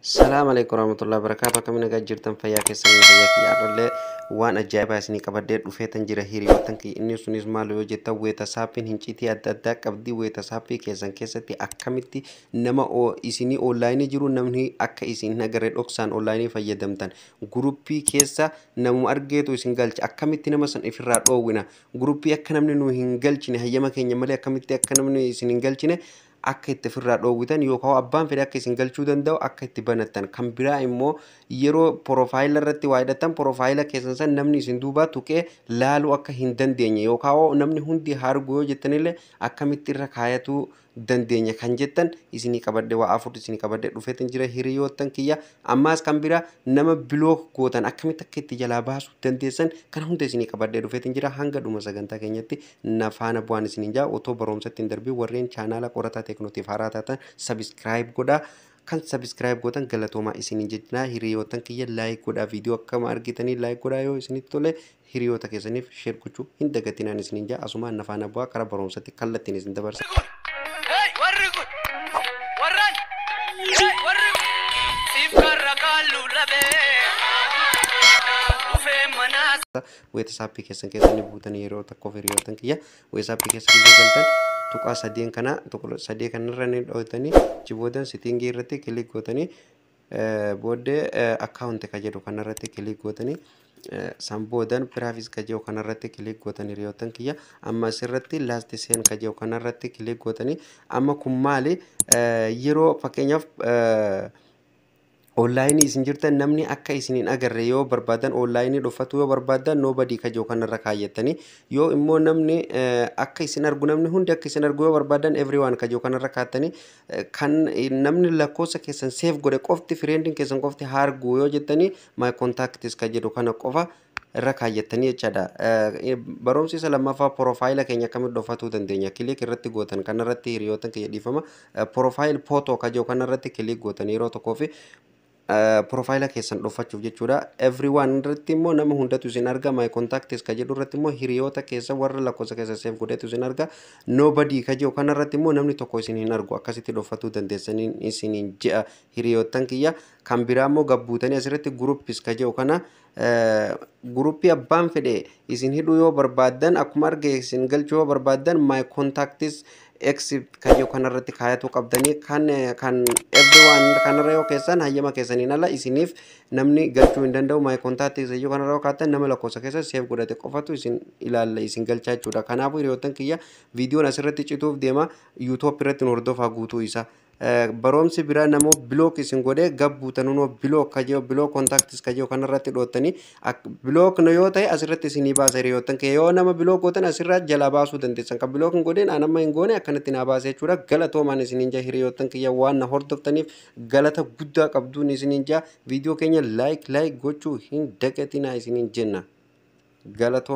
Salaam alaikum warahmatullahi wabarakatuh. Akkamiin nagaa jirtan? Fayyaa keessanii? Fayyaa kiyya. Har'allee waan ajaa'ibaa isinii qabadhee dhufeetan jira, hiriyoottan kiyya. Inni sunis maal yoo jettan, WhatsAppiin hinciitii adda addaa qabdi. WhatsApp keessan keessatti akkamitti nama isinii online jiru namni akka isin hin agarre dhoksaan online fayyadamtan, group keessa namuma argeetu isin galcha, akkamitti nama san ifirraa dhoowwina, group akka namni nu hin galchine hayyama keenya malee akkamitti akka namni isin hin galchine akka itti ofirraa dhoowwitan, yookaan abbaan fedhe akka isin galchuu danda'u akka itti banattan. Kan biraa immoo yeroo profile irratti waa hidhattan, profile keessan san namni isin duubaa tuqee laaluu akka hin dandeenye, yookaan namni hundi haa argu yoo jettanillee akkamitti irra kaayatuu dandeenya kan jettan isinii qabadhe. Waa afur isinii qabadhe dhufeetin jira, hiriyoottan kiyya. Ammaas kan biraa nama block gootan akkamitti akka itti jalaa baasuu dandeessan, kan hunda isinii qabadhe dhufeetin jira. Hanga dhuma sagantaa keenyatti na faana bu'aan isiniin jaa. Otoo barumsatti hin darbiin, warreen chaanaala Qorataa Teeknootiif haaraa taatan subscribe godhaa. Kan subscribe gootan galatoomaa isiniin jechaa, hiriyoottan kiyya, like godhaa. Viidiyoo akkama argitanii like godhaa. Yoo isinitti tole hiriyoota keessaniif share gochuu hin dagatinaan isiniin jaa. Asumaan na faana bu'aa, karaa barumsatti kallattiin isin dabarsa. Hey, warri kun warran, hey, warri kun siif karra kaalluu labee dhufee manaa. WhatsApp keessan keessanii buutanii yeroo tokkoof, hiriyoottan kiyya, WhatsApp keessa keessa galtan, tuqaa sadeen kana, tuqaa sadee kanarra ni dhootanii, achi boodan setting irratti click gootanii, booddee account ka jedhu kanarratti click gootanii, san boodan privacy ka jedhu kanarratti click gootan, hiriyoottan kiyya. Amma asirratti last seen ka jedhu kanarratti click gootanii. Amma kun maali? Yeroo fakkeenyaaf online isin jirtan namni akka isin hin agarre yoo barbaadan, online dhuffatu yoo barbaadan, nobody ka jiru kanarra kaayyattanii, yoo immoo namni akka isin argu, namni hundi akka isin argu yoo barbaadan, everyone ka jiru kanarra kaattanii, kan namni lakkoofsa keessan save godhe qofti, friendiin keessan qofti haa argu yoo jettanii, my contacts ka jedhu kana qofa irra kaayyattanii jechaadha. Barumsi isa lammaffaa profile keenya akkamitti dhoffatuu dandeenya? Click irratti gootan kanarratti, hiriyoota kiyya, dhiifama. Profile photo ka jedhu kanarratti click gootan yeroo tokkoo fi profile keessan dhoffachuuf jechuudha. Everyone irratti immoo nama hundatu isin arga. My contacts ka jedhu irratti immoo hiriyoota keessa warra lakkoofsa keessa save godhetu isin arga. Nobody ka jedhu kanarratti immoo namni tokko isin hin argu. Akkasitti dhoffatuu dandeessaniin isiniin je'a, hiriyoottan kiyya. Kan biraa immoo gabbuutanii asirratti groups ka jedhu kana, group abbaan fedhe isin hidhuu yoo barbaaddan, akkuma arge isin galchuu yoo barbaaddan, my contacts except ka jedhu kanarratti kaayatuu qabdanii. Kan everyone kanarra yoo keessan hayyama keessaniin ala isiniif namni galchuu hin danda'u. My contacts jedhu kanarra yoo kaattan nama lakkoofsa keessa save godhate qofatu isin ilaalla, isin galchaa jechuudha. Kanaafuu hiriyoottan kiyya, viidiyoon asirratti cituuf deema. YouTube irratti nu hordofaa guutuu isaa. Barumsi biraa namoo block isin godhee gabbuutanunoo block ka jedhu, block contacts ka jedhu kanarratti dhoottanii, block yoo ta'e asirratti isinii baasa, hiriyoottan kee. Yoo nama block gootan asirraa jalaa baasuu dandeessan. Kan block hin godhin an amma hin goone akkanatti naa baasa jechuudha. Galatoomaan isiniin jaa, hiriyoottan kiyya. Waan na hordoftaniif galata guddaa qabduun isiniin jaa. Viidiyoo keenya like like gochuu hin dagatinaa isiniin jenna. Galatoo.